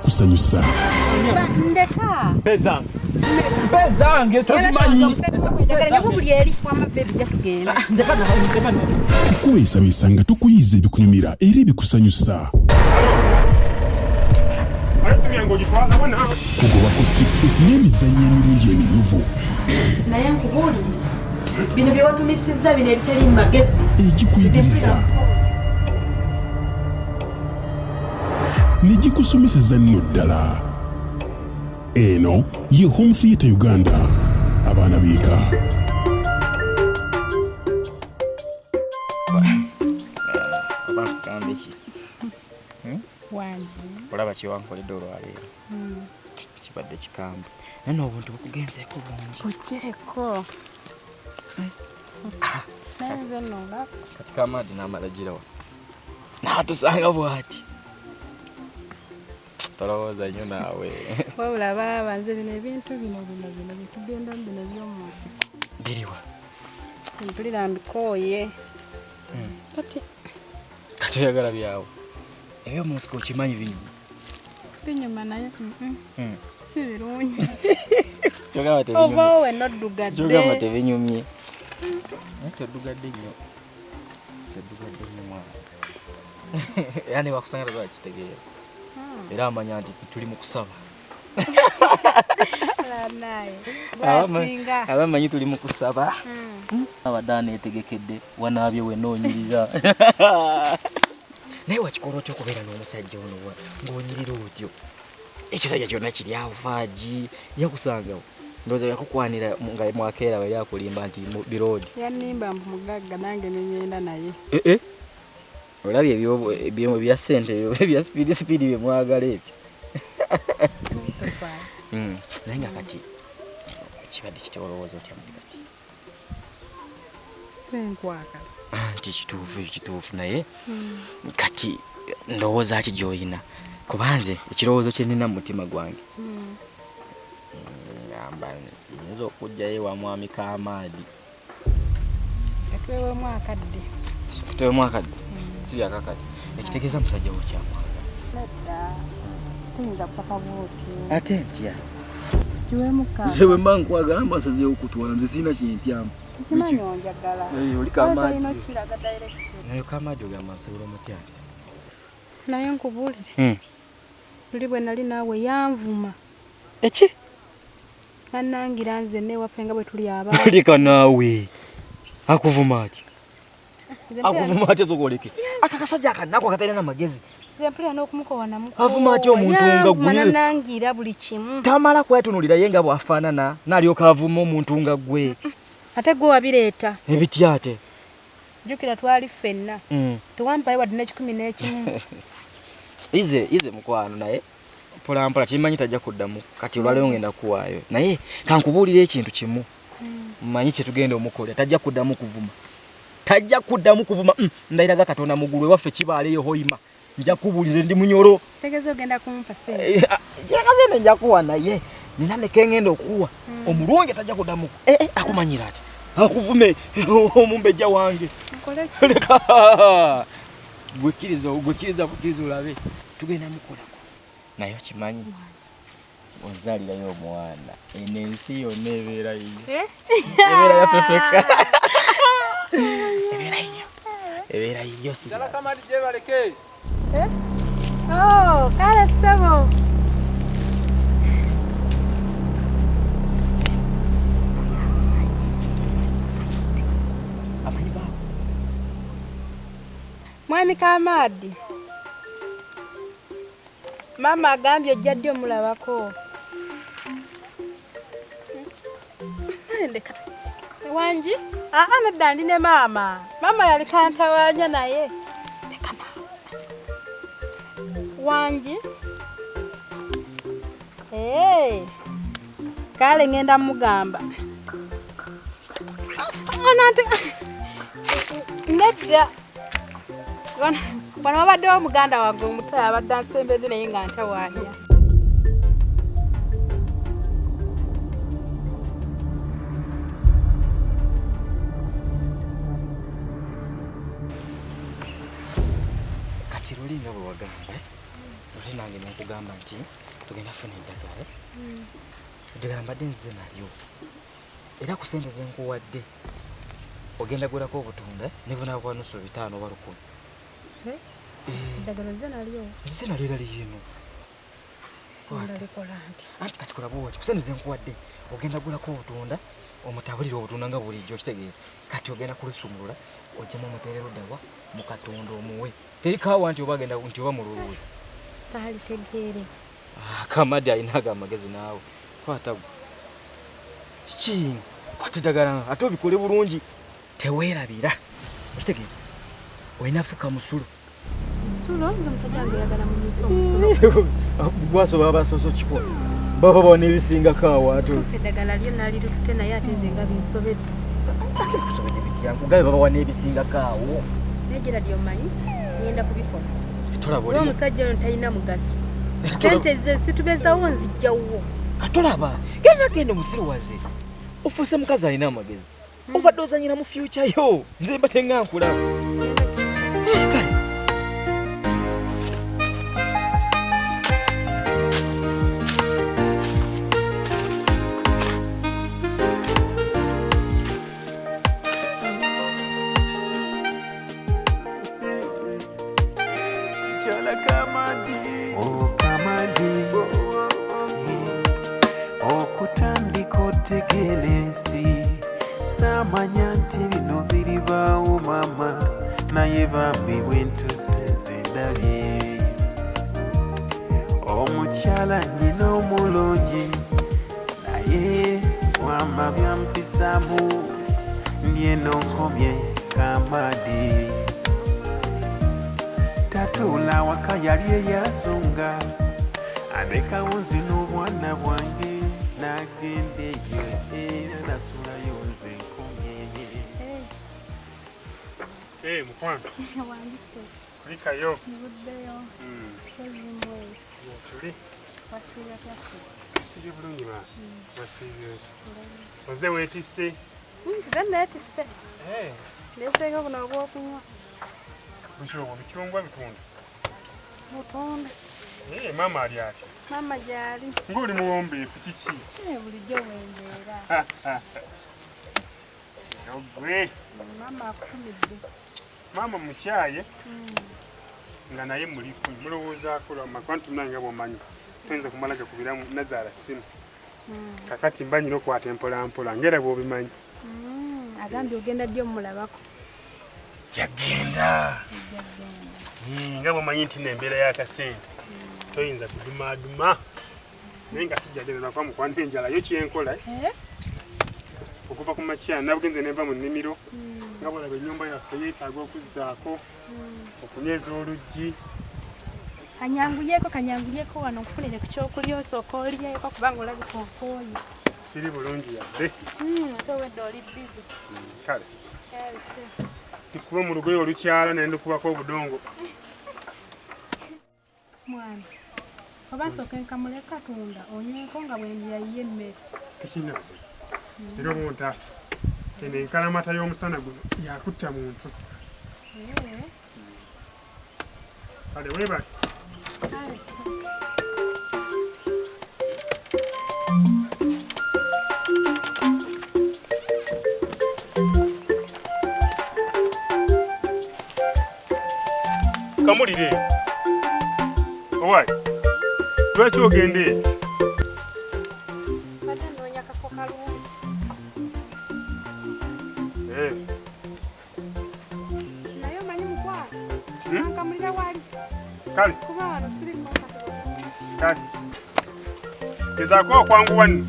okukusanyusa. Ndeka. Mpezange. Mpezange tozimanyi. Kukubeesabeesa nga tukuyiza ebikunyumira era ebikusanyusa. Kugobako stress n'emizannyo emirungi eminyuvu. Naye nkubuulire bino bye watumisizza bino ebitali mu magezi egikuyigiriza ne gikusomeseza nno ddala. Eno ye Home Theatre Uganda, abaana b'eka. Oba nkugambe ki? Wangi. Olaba kyewankoledde olwaleero. Kibadde kikambwe. Naye n'obuntu bukugenzeeko bungi. Ogyeko. Naye nze nno olaba. Kati Kamaadi n'amala girawa. N'atusanga bw'ati. Tolowooza nnyo naawe. Wabula baaba nze bino ebintu bino bino bino byetugendamu bino eby'omu nsiko. Biriwa? Mpulira mbikooye. Kati Kati oyagala byawo. Eby'omu nsiko okimanyi binyuma. Binyuma naye si birungi. Kyogamba tebinyumye. Ovaawo wenna oddugadde. Kyogamba tebinyumye. Naye toddugadde nnyo. Toddugadde nnyo mwana. Era ne bakusanga tasobola kitegeera. Era amanya nti tuli mu kusaba. Naye. Gwasinga. Abamanyi tuli mu kusaba. Abadde aneetegekedde wanaabye wenna onyirira. Naye wakikola otya okubeera n'omusajja ono ng'onyirira otyo? Ekisajja kyonna kiri awo faagi yakusangawo. Ndowooza yakukwanira nga mwakeera bali akulimba nti biroodi. Yannimba mbu mugagga nange ne ŋŋenda naye. Olabye ebya ssente ebya sipiidi sipiidi bye mwagala ebyo. Naye nga kati kibadde kitya olowooza otya muli kati? Senkwagala. Anti kituufu kituufu naye kati ndowooza ki gy'olina? Kuba nze ekirowoozo kye nnina mu mutima gwange. Ngamba nnyinza okuggyayo ewa mwami Kamaadi. Etuweemu akadde. Tuweemu akadde? Si byakakati. Ekitegeeza musajja wo kyamwagala. Nedda. Tuyinza kupapa bw'otyo. Ate ntya? Kiweemu kaakati. Nze bwe mba nkwagala mba nsazeewo kutwala nze sirina kye ntyamu. Nkimanyi onjagala. Oli Kamaadi. Olina okukiraga direct. Naye Kamaadi ogamba nsobola omutya nze? Naye nkubuulire. Luli bwe nali naawe yanvuma. Eki? Nannangira nze newaffe nga bwe tuli abaana. Leka naawe. Akuvuma atya? Akuvuma atya sooka oleke? Aka kasajja akanaku akatalina na magezi. Nze mpulira n'okumukowa namukowa. Avuma atya omuntu nga gwe? Nannangira buli kimu. Tamala kwetunuulira ye nga bw'afaanana n'alyoka avuma omuntu nga gwe. Ate gwe wabireeta. Ebitya ate? Jjukira twali ffenna. Tewampayo wadde n'ekikumi n'ekimu. Ize mukwano naye mpola mpola kimanyi tajja kuddamu kati olwaleero ngenda kuwaayo naye kankubuulire ekintu kimu. Mmanyi kye tugenda omukolera tajja kuddamu kuvuma. Tajja kuddamu kuvuma. Ndayiraga Katonda mu ggulu ewaffe kibaaleyo hoima. Nja kubuulira ndi munyoro. Kitegeeza ogenda kumpa ssente. Ssente nja kuwa naye nina ne ke ngenda okuwa. Omulungi tajja kuddamu. Akumanyira ati. Akuvume omumbejja wange. Nkole ki? Leka. Gwe kkiriza olabe. Tugenda mukolako. Naye okimanyi onzaalirayo omwana. Eno ensi yonna ebeera yiyo. Ebeera yaffe ffekka. Ebeera yiyo. Ebeera yiyo si. Ddala Kamaadi gyebaleke. Oh, kale ssebo. Amanyi baawo. Mwami Kamaadi. Maama agambye ojja ddi omulabako. Ndeka. Wangi? Aa, nedda ndi ne maama. Maama yali kantawaanya naye. Ndeka maama. Wangi? Kale ngenda mugamba. Ono nedda. Wano wabaddewo muganda wange omuto abadde ansembedde naye nga ntawaanya. Kati luli nga bwe wagamba, Ate nange nenkugamba nti tugenda funa eddagala. Eddagala mbadde nzize nalyo. Era ku ssente ze nkuwadde ogenda gulako obutunda ne bunaaba bwa nusu 500 oba 1000. Eddagala nzize nalyo. Nzize nalyo era lirino. Ndalikola nti. Anti kati kola bw'oti, ku ssente ze nkuwadde ogenda gulako obutunda omutabulire obutunda nga bulijjo okitegeera. Kati ogenda kulusumulula ojjemu omuteere luddawa mu katonda omuwe. Teri kaawa nti oba agenda nti oba mululuuza. Taalitegeere. Kamadi alina ago amagezi naawe. Kwata gwe. Kiki? Kwata eddagala ate obikole bulungi. Teweerabira. Okitegeera? Olina fuka musulo. Musulo? Nze omusajja wange yagala munyiisa omusulo. Gwasobola basoose okikola. Baba bona ebisingako awo ate. Eddagala lyo naalirutute naye ate nze nga binsobedde. Ate bikusobedde bitya? Nkugambe babawa n'ebisingako awo. Naye Gerald omanyi ngenda kubikola. Tolaba oli omusajja ono talina mugaso. Sente ze situbezawo nzijjawo. Katolaba genda genda omusiruwaze. Ofuuse mukazi alina amagezi. Obadde ozanyira mu future yo. Nze mba tenga nkulaba. Kale. Oh, Kamadi, okutandika otegeera ensi saamanya nti bino biribaawo maama naye bambi bwe ntuuse nze ndabye omukyala nnyina omulungi naye wama byampisaamu ndi eno nkomye Kamadi tatuula waka yali eyazunga andekawo nze n'obwana bwange nagenda eyo era nasulayo nze nkomye. Mukwano. Kulikayo. Tuli. Wasiibye bulungi ma. Wasiibye otya? Oze weetisse? Nze neetisse. Ndeeseeko buno obw'okunywa. Biki obwo bicungwa bitunda? Butunda. Maama ali atya? Maama gy'ali. Ng'oli muwombeefu kiki? Bulijjo bwembeera. Gwe. Maama akutumidde. Maama mukyaye nga naye muliko mulowoozaako lwa nti munange nga bw'omanyi toyinza kumala gakubiramu nazaala ssimu. Kakati mba nnyina okwata empola mpola ng'era bw'obimanyi. Agambye ogenda ddi omulabako? Jagenda. Nga bw'omanyi nti n'embeera y'akasente toyinza kudumaaduma naye nga sijja genda lwakuba mukwano enjala yo kyenkola okuva ku makya nabugenze nenva mu nnimiro nga bw'olaba ennyumba yaffe yeetaaga okuzzaako okunyweza oluggi. Kanyanguyeko wano nkufunire ku kyokulya osooka olyeko kubanga olabika okooye. Siri bulungi yadde. Ate obwedda oli bbizi. Kale. Sikuba mu lugoye olukyala naye ndukubako obudongo. Mwana, oba nsooke nkamule katunda onyweko nga bwe ndiyayiye emmere. Tekirina buzibu. Era oba ontaasa. Eno enkalamata y'omusana guno yakutta muntu. Kale weebale. Kamulire. Owaaye, lwaki ogenda eyo? Mbadde nnoonya kafo kalungi. Naye omanyi mukwano, nkamulira wali. Kale. Kuba wano siri comfortable. Kale. Gezaako okwanguwa nno.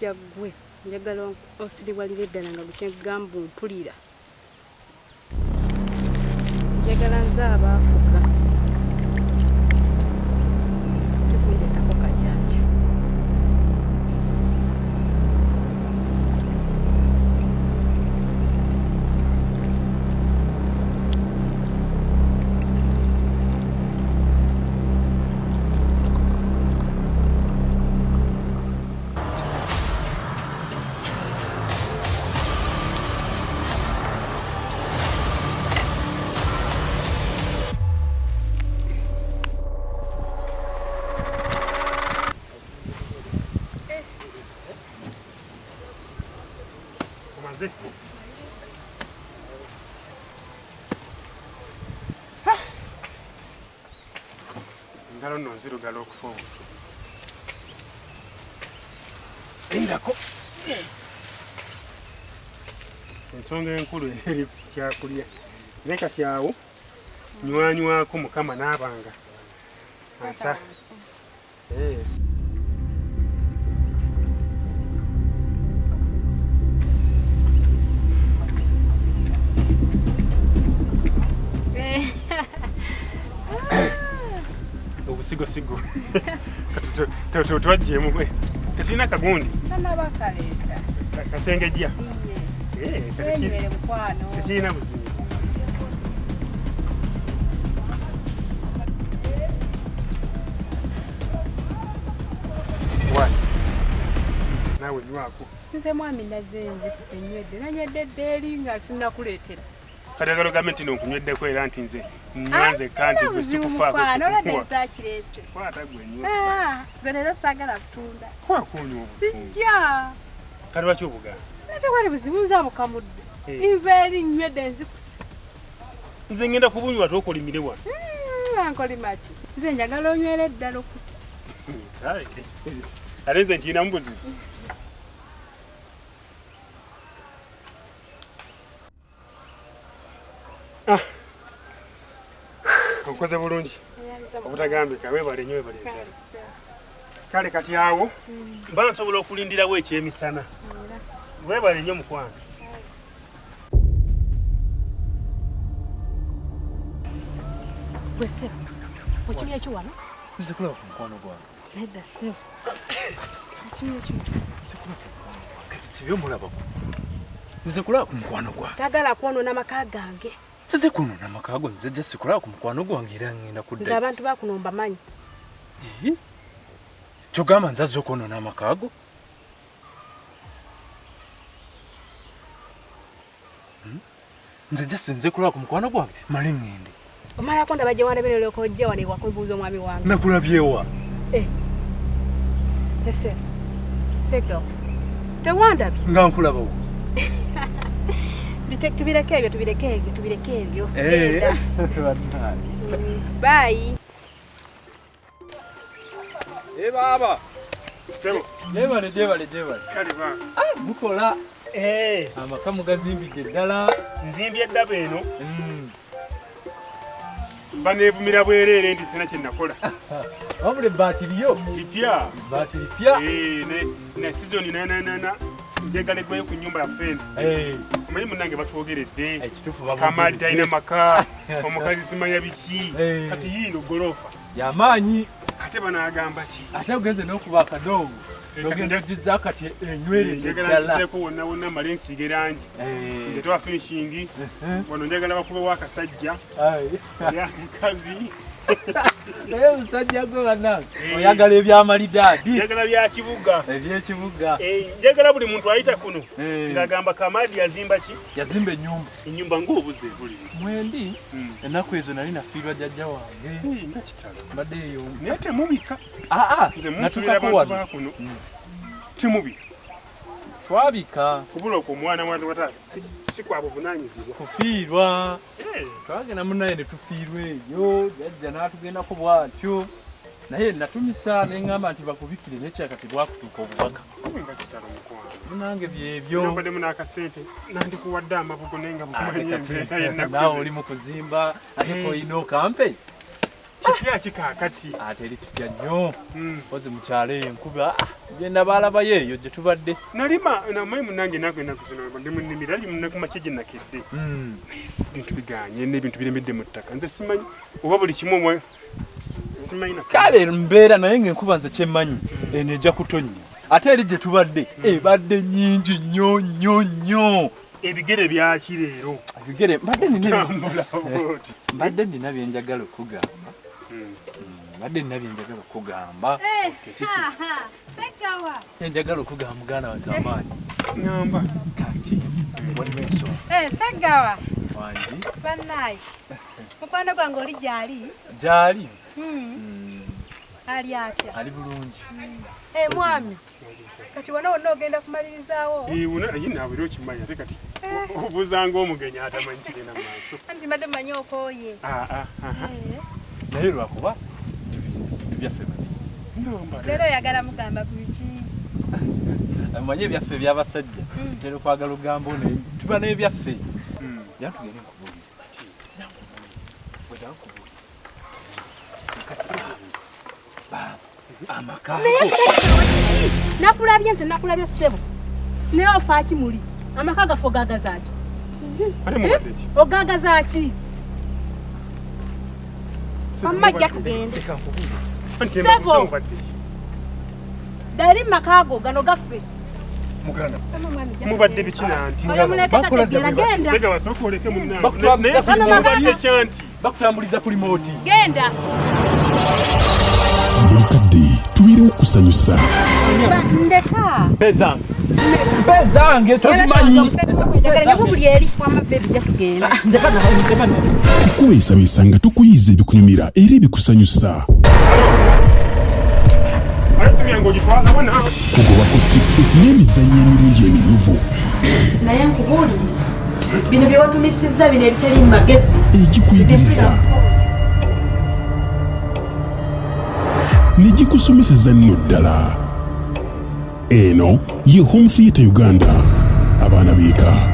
Musajja ggwe njagala osiriwalire ddala nga gwe mpulira. Njagala nze abaafuga. Sikundeetako kajanja. Engalo nno nzirugala okufa obufu. Lindako. Ensonga enkulu eri ku kyakulya. Naye kati awo nywanywako Mukama n'abanga. Ansa. Obusigosigo. Tubaggyemu tetulina kagundi. Tannabakaleeta. Kasengejja. Wenywere mukwano. Tekirina buzibu. Naawe nywako. Nze mwami nazze nzikuse nywedde. Nanywedde dda eri nga sinnakuleetera. Kati agalo gavumenti nno nkunyweddeko era nti nze nywa nzekka nti gwe sikufaako sikukuwa. Ntakireese. Kwata gwe nywa. Gwe leero saagala kutunda. Kwako onywa obutunda. Sijja. Kati lwaki obugaana? Tewali buzibu nze abukamudde. Nva eri nywedde nzikuse. Nze ngenda kubunywa tookolimire wano. Nkolima ki? Nze njagala onywere ddala okuta. Kale. Ate nze nkirinamu buzibu. Okoze bulungi obutagambika weebale nnyo weebale ddala. Kale kati awo mba nsobola okulindirawo ekyemisana. Weebale nnyo mukwano. Gwe ssebo, okimya ki wano? Nze kulaba ku mukwano gwange. Nedda ssebo. Okimya ki? Nze kulaba ku mukwano gwange. Kati kibi omulabako. Nze kulaba ku mukwano gwange. Saagala kwonoona maka gange. Size kwonoona maka go nze just kulaba ku mukwano gwange era ngenda kudda. Nze abantu bakuno mbamanyi. Kyogamba nze azze okwonoona amaka go? Nze just nze kulaba ku mukwano gwange male ngende. Omalako ndaba gye wandabye olyoka ojja wano ewaka obuuza omwami wange. Nakulabye wa? Ese. Sego. Tewandabye? Nga nkulaba wo. Tubireke ebyo, tubireke ebyo, tubireke ebyo. Genda. Bye. Baba. Sebo. Jebale jebale jebale. Kale baba. Mukola. Amaka mugazimbidde ddala. Nzimbye eddaba eno. Baneevumira bwereere nti sina kye nakola. Wabula ebbaati lyo. Lipya. Ebbaati lipya. Ne sizoni na njagala eggwayo ku nnyumba yaffe eno. Omanyi munnange batwogeredde. Kamadi alina maka, omukazi simanya biki. Kati yiino ggoloofa. Yamaanyi. Ate banaagamba ki? Ate ogenze n'okuba akadoogo. N'ogenda ogizza kati enywere ddala. Njagala nzizeeko wonna wonna mmale nsiige langi. Ndeete wa finishingi. Wano njagala bakubewo akasajja. Akakazi. Naye musajja gwe bannange oyagala ebyamalidaadi. Njagala bya kibuga. Ebyekibuga. Njagala buli muntu ayita kuno ng'agamba Kamadi yazimba ki? Yazimba ennyumba. Ennyumba ng'obuze buli. Mwendi ennaku ezo nali nafiirwa jjajja wange. Nga kitalo. Mbadde eyo. Naye temubika. Nze munsuubira natuukako abantu wano. ba kuno. Temubika. Twabika. Kubula okwo omwana wa taata si kwa buvunaanyizibwa. Kufiirwa. Twagenda munnaye ne tufiirwa eyo, jjajja n'atugendako bw'atyo. Naye natumisa ne ŋŋamba nti bakubikire n'ekyaka tebwakutuuka obubaka. Nga kitalo mukwano. Munnange byebyo. Singa mbaddemu n'akasente nandikuwadde amabugo naye nga bukumanyi embeera y'ennaku Naawe zino. oli mu kuzimba ate k'olina okampe. Kipya kikaakati. Ate eri kipya nnyo. Ozi mu kyalo eyo enkuba genda baalabayo eyo gye tubadde. Nalima namanyi munnange ennaku ennaku zino ndi mu nnimiro ali ku makya gye nakedde. Naye ebintu biganye n'ebintu biremedde mu ttaka. Nze simanyi oba buli kimu omwe simanyi na. Kale mbeera naye ng'enkuba nze kyemmanyi eno ejja kutonnya. Ate eri gye tubadde ebadde nnyingi nnyo nnyo nnyo. Ebigere byaki leero? Ebigere mbadde nina bye njagala okugamba. Mbadde nina bye njagala okugamba. Segawa. Njagala okugamba muganda wange amaanyi. Ngamba. Kati waliwo ensonga. Segawa. Wangi. Bannaye. Mukwano gwange oli gy'ali? Gy'ali. Ali atya? Ali bulungi. Mwami. Kati wano wonna ogenda kumalirizaawo? Naawe era okimanyi ate kati obuuzanga omugenyi atamanyi kigenda mu maaso. Anti mbadde mmanyi okooye. Naye lwakuba tubyaffe babiri. Leero oyagala mugamba ku biki? Omanyi ebyaffe eby'abasajja tutera okwagala ogamba ono tuba n'ebyaffe. Jangu tugende nkubuulire. Amaka. Nakulabye nze nakulabye ssebo. Naye ofa ki muli? Amaka gaffe ogaagaza ki? Ogaagaza ki? Wamma jja tugende. Ssebo. Ddali mu maka go gano gaffe. Muganda. Mubadde biki nanti? Genda. Segawa sooka oleke munnange. Mubadde ki anti? Bakutambuliza ku limooti. Genda. Buli kadde tubeerewo okusanyusa. Ndeka. Mpe zange tozimanyi. Kukubeesabeesa nga tukuyiza ebikunyumira era ebikusanyusa. Kugobako success n'emizannyo emirungi eminyuvu. Naye nkubuulire bino bye watumisizza bino ebitali mu magezi. Egikuyigiriza ne gikusomeseza nno ddala. Eno ye Home Theatre Uganda. Abaana b'eka.